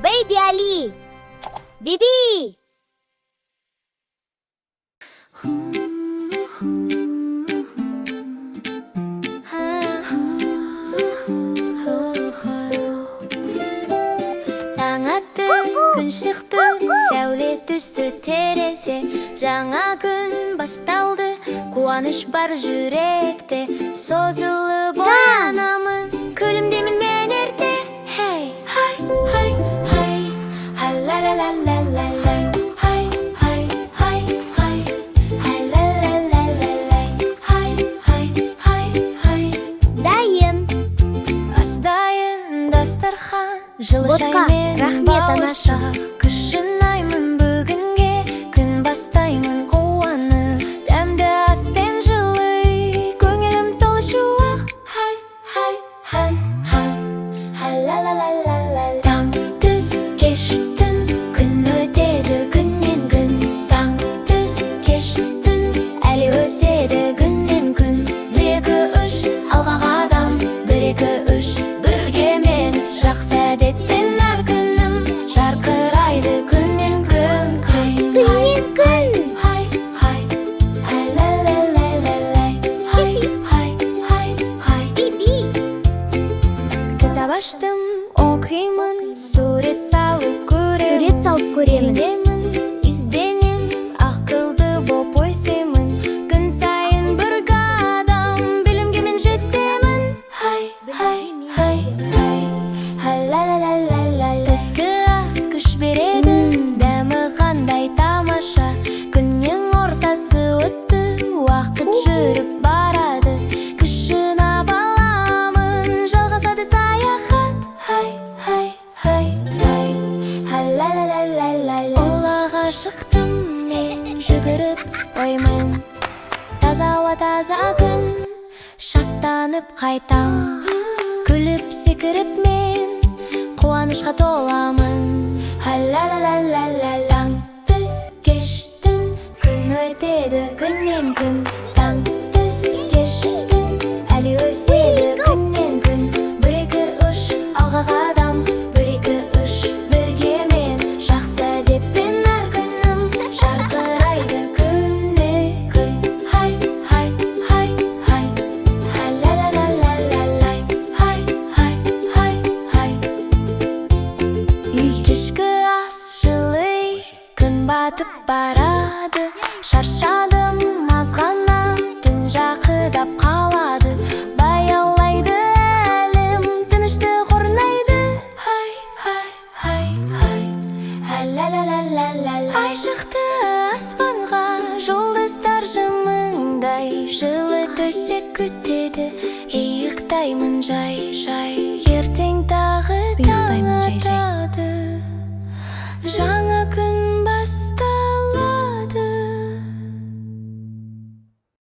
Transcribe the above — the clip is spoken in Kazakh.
Бэйби Али! Биби! Таң атты, күн шықты, сәуле түсті терезе. Жаңа күн басталды, қуаныш бар жүректе. Созылып оянамын, күлімдеймін мен ерте. Хей, хай, хай, хай, ха ла ла ла ла ла лай. Хай, хай, хай, хай, ха ла ла ла ла лай. Хай, хай, хай, хай. Дайын! Ас дайын, дастархан, жылы Ботқа, шаймен рахмет, анашым. бауырсақ. Күш жинаймын бүгінге, күн бастаймын қуанып. Дәмді аспен жылы үй, көңілім толы шуақ. Хай, хай, хай, хай, ха ла ла ла ла ла. Таң, түс, кеш, түн, күн өтеді күннен күн. Таң, түс, кеш, түн, әлі өседі күннен күн. Бір, екі, үш, алға қадам, бір, екі, үш, бірге мен. Жақсы әдетпен әр күнім жарқырайды күннен күн. Хай, Күннен күн! хай, хай, хай, ла ла ла ла лай. Хай, хай, хай, хай. Биби! Кітап аштым, оқимын, сурет салып көремін. Сурет салып көремін. Үйренемін, ізденем, ақылды боп өсемін. Күн сайын бір қадам, білімге мен жетемін. Хай, хай, хай, хай, хай, ла ла ла ла ла. Түскі ас күш береді, дәмі қандай тамаша. Күннің ортасы өтті, уақыт жүріп барады. Күш жинап аламын, жалғасады саяхат. Хай, хай, хай, хай, хай, ла ла ла ла ла. Аулаға шықтым мен жүгіріп оймен. Таза ауа, таза күн, шаттанып қайтам. Күліп секіріп мен, қуанышқа толамын. Ха ла ла ла ла ла. Таң, түс, кеш, түн, күн өтеді күннен күн. Таң, түс, кеш, түн, әлі өседі күннен күн. Бір, екі, үш, алға қадам, бір, екі, үш, бірге мен. Жақсы әдетпен әр күнім жарқырайды күннен күн. Хай, хай, хай, хай, хай, ла ла ла ла ла лай. Хай, хай, хай, хай. Үй, кешкі ас жылы, күн батып барады. Шаршадым аз ғана, түн жақындап қалады. Баяулайды әлем, тыныштық орнайды. Хай, хай, хай, хай, хай, ла ла ла ла ла. Ай шықты аспанға, жұлдыздар жымыңдай. Жылы төсек күтеді, ұйықтаймын жай жай. Ертең тағы таң Ұйықтаймын жай-жай. Атады.